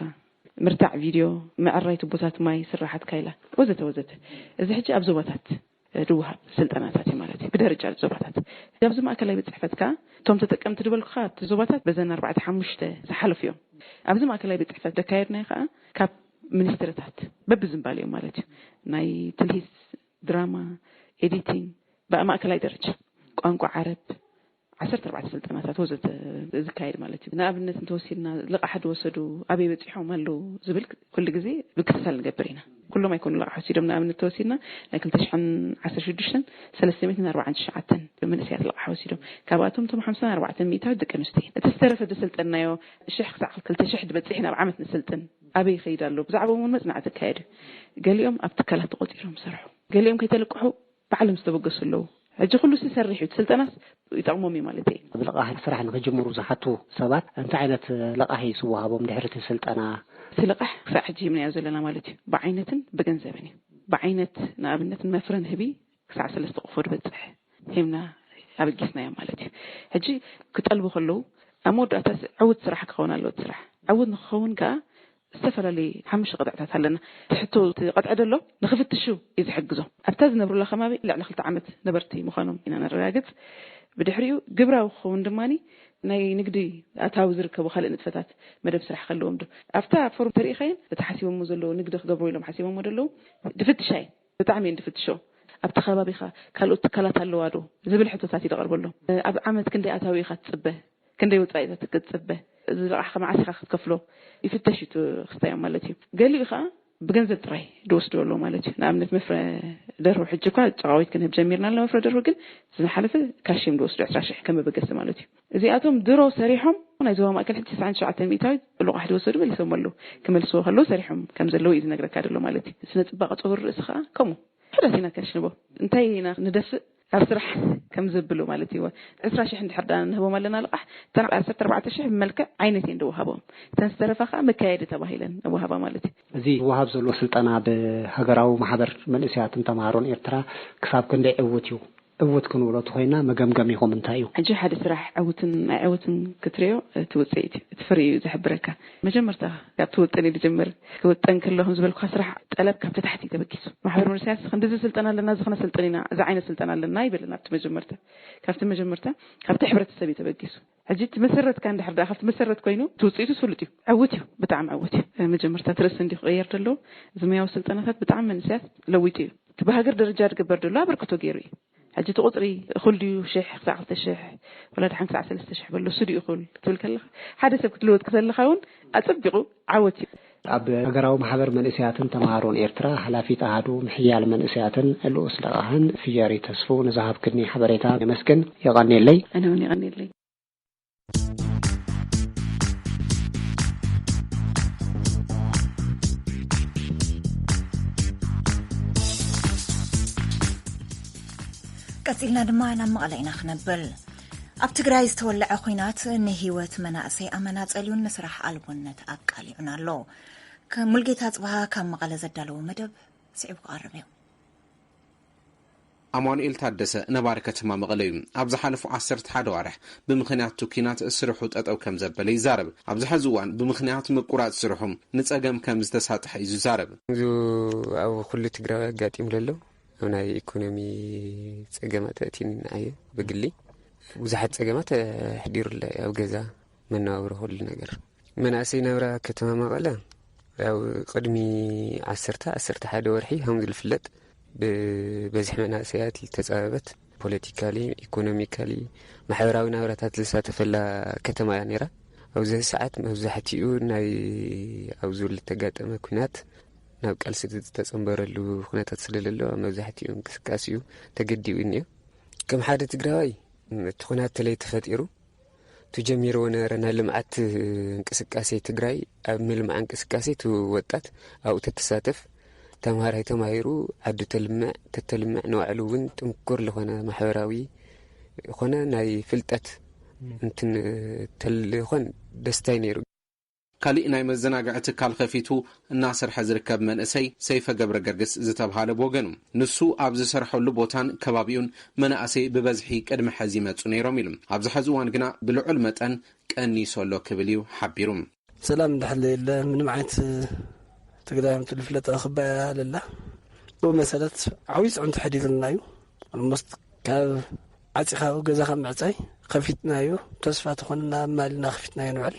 ምርታዕ ቪድዮ፣ ምዕራይ ቱቦታት ማይ፣ ስራሓት ካይላ ወዘተ ወዘተ። እዚ ሕጂ ኣብ ዞባታት ዝወሃብ ስልጠናታት እዩ ማለት እዩ። ብደረጃ ዞባታት ኣብዚ ማእከላይ ቤት ጽሕፈት ከኣ እቶም ተጠቀምቲ ዝበልኩኻ ኣብቲ ዞባታት በዘን ኣርባዕተ ሓሙሽተ ዝሓለፉ እዮም። ኣብዚ ማእከላይ ቤት ጽሕፈት ዘካየድናዮ ከኣ ካብ ሚኒስትርታት በብዝንባሌኦም ማለት እዩ። ናይ ትልሂት፣ ድራማ፣ ኤዲቲንግ፣ ብኣ ማእከላይ ደረጃ፣ ቋንቋ ዓረብ፣ ዓሰርተ ኣርባዕተ ስልጠናታት ወዘተ ዝካየድ ማለት እዩ። ንኣብነት እንተወሲድና ልቓሕ ዝወሰዱ ኣበይ በጺሖም ኣለዉ ዝብል ኩሉ ግዜ ምክትታል ንገብር ኢና። ኩሎም ኣይኮኑ ልቓሕ ወሲዶም። ንኣብነት ተወሲድና ናይ ክልተ ሽሕን ዓሰርተ ሽዱሽተን ሰለስተ ሚእትን ኣርባዓን ትሽዓተን መንእሰያት ልቓሕ ወሲዶም። ካብኣቶም እቶም ሓምሳን ኣርባዕተን ሚእታዊት ደቂ ኣንስትዮ እየን። እቲ ዝተረፈ ዘሰልጠንናዮ ሽሕ ክሳዕ ክልተ ሽሕ ዝበጽሕ ናብ ዓመት ንስልጥን ኣበይ ይኸይድ ኣሎ? ብዛዕባኦም እውን መጽናዕቲ ይካየድ እዩ። ገሊኦም ኣብ ትካላት ተቖጺሮም ይሰርሑ፣ ገሊኦም ከይተለቅሑ ባዕሎም ዝተበገሱ ኣለዉ። ሕጂ ኩሉ ሲ ሰሪሕ እዩ፣ እቲ ስልጠናስ ይጠቕሞም እዩ ማለት እዩ። ብልቓሕ ስራሕ ንክጅምሩ ዝሓቱ ሰባት እንታይ ዓይነት ልቓሕ እዩ ዝወሃቦም ድሕሪ እቲ ስልጠና? እቲ ልቓሕ ክሳዕ ሕጂ ሂብናዮ ዘለና ማለት እዩ፣ ብዓይነትን ብገንዘብን እዩ። ብዓይነት ንኣብነት ንመፍረ ንህቢ ክሳዕ ሰለስተ ቆፎ ዝበፅሕ ሂብና ኣበጊስናዮ ማለት እዩ። ሕጂ ክጠልቡ ከለዉ ኣብ መወዳእታ ዕውት ስራሕ ክኸውን ኣለዎ። እቲ ስራሕ ዕውት ንክኸውን ከዓ ዝተፈላለዩ ሓሙሽተ ቅጥዕታት ኣለና። እቲ ሕቶ እቲ ቅጥዒ ደሎ ንክፍትሹ እዩ ዝሕግዞም። ኣብታ ዝነብሩላ ከባቢ ልዕሊ ክልተ ዓመት ነበርቲ ምዃኖም ኢና ነረጋግጽ። ብድሕሪኡ ግብራዊ ክኸውን ድማ ናይ ንግዲ ኣታዊ ዝርከቡ ካልእ ንጥፈታት መደብ ስራሕ ከለዎም ዶ ኣብታ ፎርም ተሪኢኻየን እቲ ሓሲቦሞ ዘለዉ ንግዲ ክገብሩ ኢሎም ሓሲቦሞ ደለዉ ድፍትሻ እየን። ብጣዕሚ እየን ድፍትሾ። ኣብቲ ከባቢኻ ካልኦት ትካላት ኣለዋ ዶ ዝብል ሕቶታት እዩ ደቐርበሎም። ኣብ ዓመት ክንደይ ኣታዊ ኢኻ ትጽበ? ክንደይ ወጻኢታት ክትጽበ? እዚ ልቓሕኻ መዓስ ኢኻ ክትከፍሎ? ይፍተሽ እዩ እቲ ክስታዮም ማለት እዩ። ገሊኡ ኸኣ ብገንዘብ ጥራይ ዝወስዱ ኣለዉ ማለት እዩ። ንኣብነት መፍረ ደርሁ ሕጂ እኳ ጨቓዊት ክንህብ ጀሚርና ኣሎ። መፍረ ደርሁ ግን ዝሓለፈ ካሽ እዮም ዝወስዱ ዕስራ ሽሕ ከም መበገሲ ማለት እዩ። እዚኣቶም ድሮ ሰሪሖም ናይ ዞባ ማእከል ሕጂ ተስዓን ትሽዓተን ሚእታዊት ልቓሕ ዝወሰዱ መሊሶም ኣለዉ። ክመልስዎ ከለዉ ሰሪሖም ከም ዘለዉ እዩ ዝነግረካ ዘሎ ማለት እዩ። ስነ ጽባቐ ጸጉሪ ርእሲ ኸኣ ከምኡ። ሕዳት ኢና ከሽንቦ። እንታይ ኢና ንደፍእ? ኣብ ስራሕ ከም ዘብሉ ማለት እዩ። ዕስራ ሽሕ እንድሕር ደኣ ንህቦም ኣለና ልቓሕ፣ እተን ዓሰርተ ኣርባዕተ ሽሕ ብመልክዕ ዓይነት እየን ዝወሃቦም። እተን ዝተረፋ ከዓ መካየዲ ተባሂለን ንወሃባ ማለት እዩ። እዚ ዝወሃብ ዘሎ ስልጠና ብሃገራዊ ማሕበር መንእሰያትን ተምሃሮን ኤርትራ ክሳብ ክንደይ ዕዉት እዩ? ዕዉት ክንብሎ ተኾይና መገምገሚኹም እንታይ እዩ? ሕጂ ሓደ ስራሕ ዕዉትን ኣይዕዉትን ክትሪኦ እቲ ውፅኢት እዩ፣ እቲ ፍሪ እዩ ዝሕብረካ። መጀመርታ ካብ ትውጥን እዩ ዝጀምር። ክውጠን ከሎ ከም ዝበልኩካ ስራሕ ጠለብ ካብቲ ታሕቲ እዩ ተበጊሱ። ማሕበር መንእሰያት ክንዲዚ ስልጠና ኣለና፣ እዚ ክነሰልጥን ኢና፣ እዚ ዓይነት ስልጠና ኣለና ይብለና ኣብቲ መጀመርታ። ካብቲ መጀመርታ ካብቲ ሕብረተሰብ እዩ ተበጊሱ። ሕጂ እቲ መሰረትካ እንድሕር ደኣ ካብቲ መሰረት ኮይኑ እቲ ውፅኢቱ ስሉጥ እዩ። ዕዉት እዩ፣ ብጣዕሚ ዕዉት እዩ። መጀመርታ እቲ ርእሲ እንዲዩ ክቕየር ዘለዎ። እዚ ሙያዊ ስልጠናታት ብጣዕሚ መንእሰያት ለዊጡ እዩ። እቲ ብሃገር ደረጃ ዝግበር ዘሎ ኣበርክቶ ገይሩ እዩ። ሕጂ እቲ ቁፅሪ እኹል ድዩ? ሽሕ ክሳዕ ክልተ ሽሕ ወላ ደሓን ክሳዕ ሰለስተ ሽሕ በሎ፣ እሱ ድዩ እኹል ክትብል ከለኻ፣ ሓደ ሰብ ክትልውጥ ከለኻ እውን ኣጸቢቑ ዓወት እዩ። ኣብ ሃገራዊ ማሕበር መንእሰያትን ተምሃሮን ኤርትራ ሓላፊት ኣሃዱ ምሕያል መንእሰያትን ልኡስ ለቓሕን ፍየሪ ተስፉ ንዝሃብክኒ ሓበሬታ የመስግን። የቐንየለይ። ኣነ እውን የቐንየለይ። ቀጺልና ድማ ናብ መቐለ ኢና ክነብል። ኣብ ትግራይ ዝተወለዐ ኲናት ንህይወት መናእሰይ ኣመናጸልዩን ንስራሕ ኣልቦነት ኣቃሊዑን ኣሎ። ከ-፣ ሙልጌታ ጽብሃ ካብ መቐለ ዘዳለዎ መደብ ስዒቡ ክቐርብ እዩ። ኣማኑኤል ታደሰ ነባሪ ከተማ መቐለ እዩ። ኣብ ዝሓለፉ ዓሰርተ ሓደ ኣዋርሕ ብምኽንያት እቲ ኲናት ስርሑ ጠጠው ከም ዘበለ ይዛረብ። ኣብዚ ሕዚ እዋን ብምኽንያት ምቁራፅ ስርሑ ንፀገም ከም ዝተሳጥሐ እዩ ዝዛረብ። እዚ ኣብ ኩሉ ትግራዊ ኣጋጢሙ ዘሎ ኣብ ናይ ኢኮኖሚ ፀገማት ኣእትዩና እየ ብግሊ። ብዙሓት ፀገማት ኣሕዲሩለይ ኣብ ገዛ መነባብሮ ኩሉ ነገር። መናእሰይ ናብራ ከተማ መቐለ ያው ቅድሚ ዓሰርተ ዓሰርተ ሓደ ወርሒ ከም ዝፍለጥ ብበዝሒ መናእሰያት ዝተፃበበት ፖለቲካሊ፣ ኢኮኖሚካሊ፣ ማሕበራዊ ናብራታት ዝሳተፈላ ከተማ እያ ነይራ። ኣብዚ ሰዓት መብዛሕትኡ ናይ ኣብዚ ዝተጋጠመ ኲናት ናብ ቃልሲ ዝተፀንበረሉ ኩነታት ስለዘሎ መብዛሕትኡ እንቅስቃሴኡ ተገዲቡ እኒኦ። ከም ሓደ ትግራዋይ፣ እቲ ኩናት ተለይ ተፈጢሩ፣ እቲ ጀሚርዎ ነበረ ናይ ልምዓት እንቅስቃሴ ትግራይ፣ ኣብ ምልማዕ እንቅስቃሴ እቲ ወጣት ኣብኡ ተተሳተፍ፣ ተምሃራይ ተማሂሩ፣ ዓዱ ተልምዕ፣ ተተልምዕ ንባዕሉ እውን ጥንኩር ዝኾነ ማሕበራዊ ዝኾነ ናይ ፍልጠት እንትን ተልኾን ደስታይ ነይሩ። ካሊእ ናይ መዘናግዒ ትካል ከፊቱ እናሰርሐ ዝርከብ መንእሰይ ሰይፈ ገብረ ገርግስ ዝተብሃለ ብወገኑ፣ ንሱ ኣብ ዝሰርሐሉ ቦታን ከባቢኡን መናእሰይ ብበዝሒ ቅድሚ ሐዚ ይመጹ ነይሮም ኢሉ። ኣብዚ ሐዚ እዋን ግና ብልዑል መጠን ቀኒሱ ኣሎ ክብል እዩ ሓቢሩ። ሰላም እንድሕር የለ፣ ምንም ዓይነት ትግራይ ትልፍለጥ ክባያ ኣለላ። ብኡ መሰረት ዓብዪ ፅዕንቶ ሕዲርና እዩ። ኦልሞስት ካብ ዓፂኻ ገዛኻ ምዕፃይ ከፊትናዮ፣ ተስፋ ተኾንና ማልና ከፊትናዮ ንውዕል።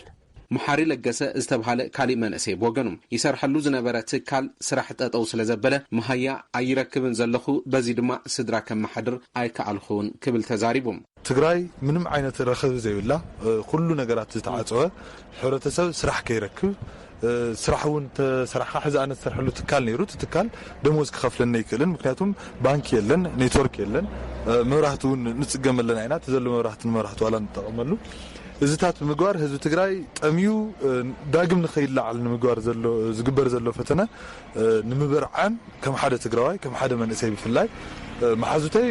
መሓሪ ለገሰ ዝተብሃለ ካሊእ መንእሰይ ብወገኑ፣ ይሰርሐሉ ዝነበረ ትካል ስራሕ ጠጠው ስለ ዘበለ መሃያ ኣይረክብን ዘለኹ፣ በዚ ድማ ስድራ ከመሓድር ኣይከኣልኹን ክብል ተዛሪቡ። ትግራይ ምንም ዓይነት ረኸቢ ዘይብላ፣ እ፣ ኩሉ ነገራት ዝተዓፀወ፣ ሕብረተሰብ ስራሕ ከይረክብ፣ እ፣ ስራሕ እውን ተሰራሕካ፣ ሕዚ ኣነ ዝሰርሐሉ ትካል ነይሩ፣ እቲ ትካል ደሞዝ ክኸፍለኒ ኣይክእልን፣ ምክንያቱም ባንክ የለን፣ ኔትወርክ የለን፣ እ፣ መብራህቲ እውን ንፅገመለና ኢና፣ እቲ ዘሎ መብራህቲ ንመብራህቲ ዋላ ንጠቐመሉ። እዚታት ብምግባር ህዝቢ ትግራይ ጠምዩ፣ እ፣ ዳግም ንኸይለዓል ንምግባር ዘሎ፣ ዝግበር ዘሎ ፈተነ፣ እ፣ ንምብርዓን ከም ሓደ ትግራዋይ፣ ከም ሓደ መንእሰይ ብፍላይ፣ እ፣ መሓዙተይ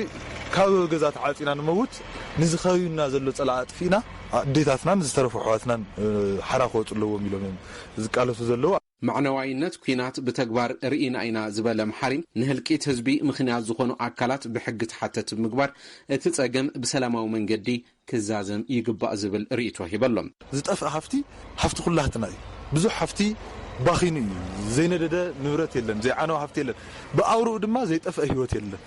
ካብ ገዛ ተዓፂና ንመውት፣ ንዝኸዩና ዘሎ ፀላእ ኣጥፊእና፣ ኣዴታትናን ዝተረፉ ኣሕዋትናን፣ እ፣ ሓራ ክወፁ ኣለዎም ኢሎም እዮም ዝቃለሱ ዘለዉ። መዕነዋይነት ኲናት ብተግባር ርኢና ኢና ዝበለ መሓሪ፣ ንህልቂት ህዝቢ ምኽንያት ዝኾኑ ኣካላት ብሕጊ ተሓተቲ ብምግባር፣ እቲ ጸገም ብሰላማዊ መንገዲ ክዛዘም ይግባእ ዝብል ርእይቶ ሂበሎም። ዝጠፍአ ሃፍቲ፣ ሃፍቲ ኩላህትና እዩ። ብዙሕ ሃፍቲ ባኺኑ እዩ። ዘይነደደ ንብረት የለን፣ ዘይዓነወ ሃፍቲ የለን። ብኣውርኡ ድማ ዘይጠፍአ ህይወት የለን።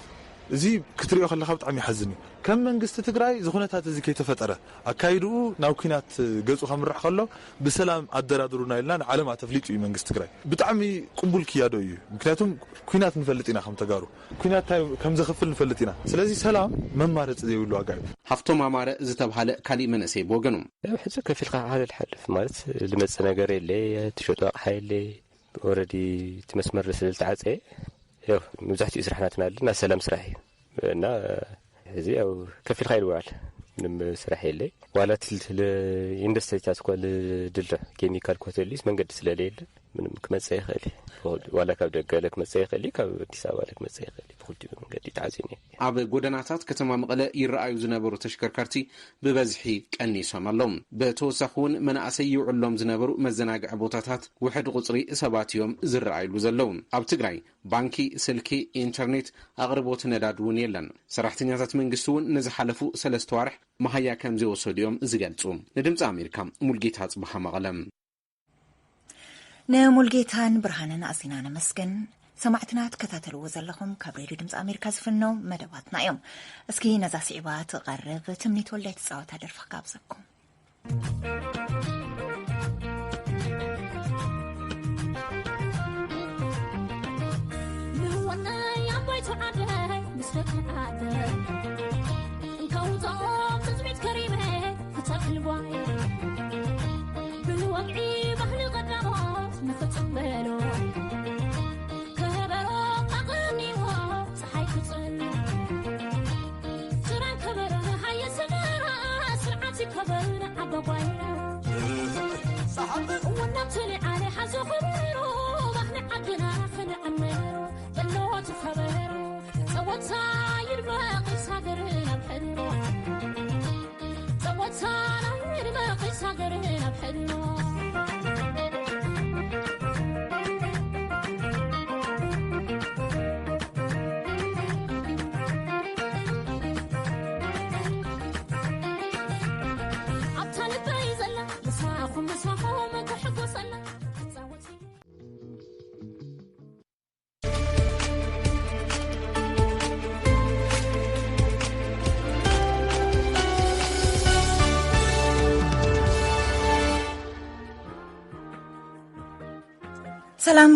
እዚ ክትሪኦ ከለኻ ብጣዕሚ ይሓዝን እዩ። ከም መንግስቲ ትግራይ እዚ ኩነታት እዚ ከይተፈጠረ፣ ኣካይድኡ ናብ ኲናት ገጹ ከምርሕ ከሎ፣ ብሰላም ኣደራድሩና ኢልና ንዓለም ኣተፍሊጡ እዩ መንግስቲ ትግራይ። ብጣዕሚ ቅቡል ክያዶ እዩ። ምክንያቱም ኲናት ንፈልጥ ኢና ከም ተጋሩ። ኲናት እንታይ ከም ዘኽፍል ንፈልጥ ኢና። ስለዚ ሰላም መማረፂ ዘይብሉ ዋጋ እዩ። ሃፍቶም ኣማረ ዝተብሃለ ካሊእ መንእሰይ ብወገኑ፣ ያው ሕዚ ከፊልካ ሓደ ትሓልፍ ማለት፣ ዝመጽእ ነገር የለ፣ ትሸጦ ኣቕሓ የለ። ኦረዲ እቲ መስመር ስለ ዝተዓጸየ፣ ያው መብዛሕትኡ ስራሕ ናትና ኣሎ፣ ናይ ሰላም ስራሕ እዩ። እና ሕዚ ያው ከፊልካ እዩ ዝውዓል፣ ምንም ስራሕ የለ። ዋላ እቲ ል-፣ ኢንዱስትሪታት እኳ ልድልዕ፣ ኬሚካል እኳ ተልዩስ መንገዲ ስለለየለ፣ ምንም ክመጽእ ይኽእል እዩ። ዋላ ካብ ደገ ለ ክመጽእ ይኽእል እዩ፣ ካብ ኣዲስ ኣበባ ለ ክመጽእ ይኽእል እዩ። ብኽልቲኡ መንገዲ ተዓጽዩ እኒሀ። ኣብ ጎደናታት ከተማ መቐለ ይረኣዩ ዝነበሩ ተሽከርከርቲ ብበዝሒ ቀኒሶም ኣለዉ። ብተወሳኺ እውን መናእሰይ ይውዕሎም ዝነበሩ መዘናግዒ ቦታታት ውሕድ ቁጽሪ ሰባት እዮም ዝረኣይሉ ዘለዉ። ኣብ ትግራይ ባንኪ፣ ስልኪ፣ ኢንተርኔት፣ ኣቕርቦት ነዳድ እውን የለን። ሰራሕተኛታት መንግስቲ እውን ንዝሓለፉ ሰለስተ ዋርሕ መሃያ ከም ዘይወሰዱ እዮም ዝገልጹ። ንድምፂ ኣሜሪካ፣ ሙልጌታ ጽብሃ መቐለ። ንሙልጌታን ብርሃንን ኣዚና ነመስግን። ሰማዕትና ትከታተልዎ ዘለኹም ካብ ሬድዮ ድምፂ ኣሜሪካ ዝፍነው መደባትና እዮም። እስኪ ነዛ ስዒባ ትቐርብ ትምኒት ወልዳይ ትፃወታ ደርፊ ክጋብዘኩም። ንወነይ ኣባይ ተዓደይ ምስ ደቂ ዓደይ ከውፅኦም ትፅቢት ከሪመ ክተክል ጓይ ብወግዒ ባህሊ ቀዳሞት ንኽፅምበሎ ከበሮ ኣቐኒዎ ፀሓይ ክፅል ስራን ከበሮ ሃየ ሰመራ ስርዓት ይከበር ዓባጓይ ወናም ተሊዓለ ሓዞ ከበሮ ባህሊ ዓድና ክንዕምሮ በሎ ትኸበሮ ጸወታ ይድመቕ ሳገር ናብ ሕድሮ ጸወታ ይድመቕ ሳገር ናብ ሕድሮ ኣብታ ልበይ ዘላ ምሳኹም ምሳኹም ክሕጎሰላ ክጻወት ሰላም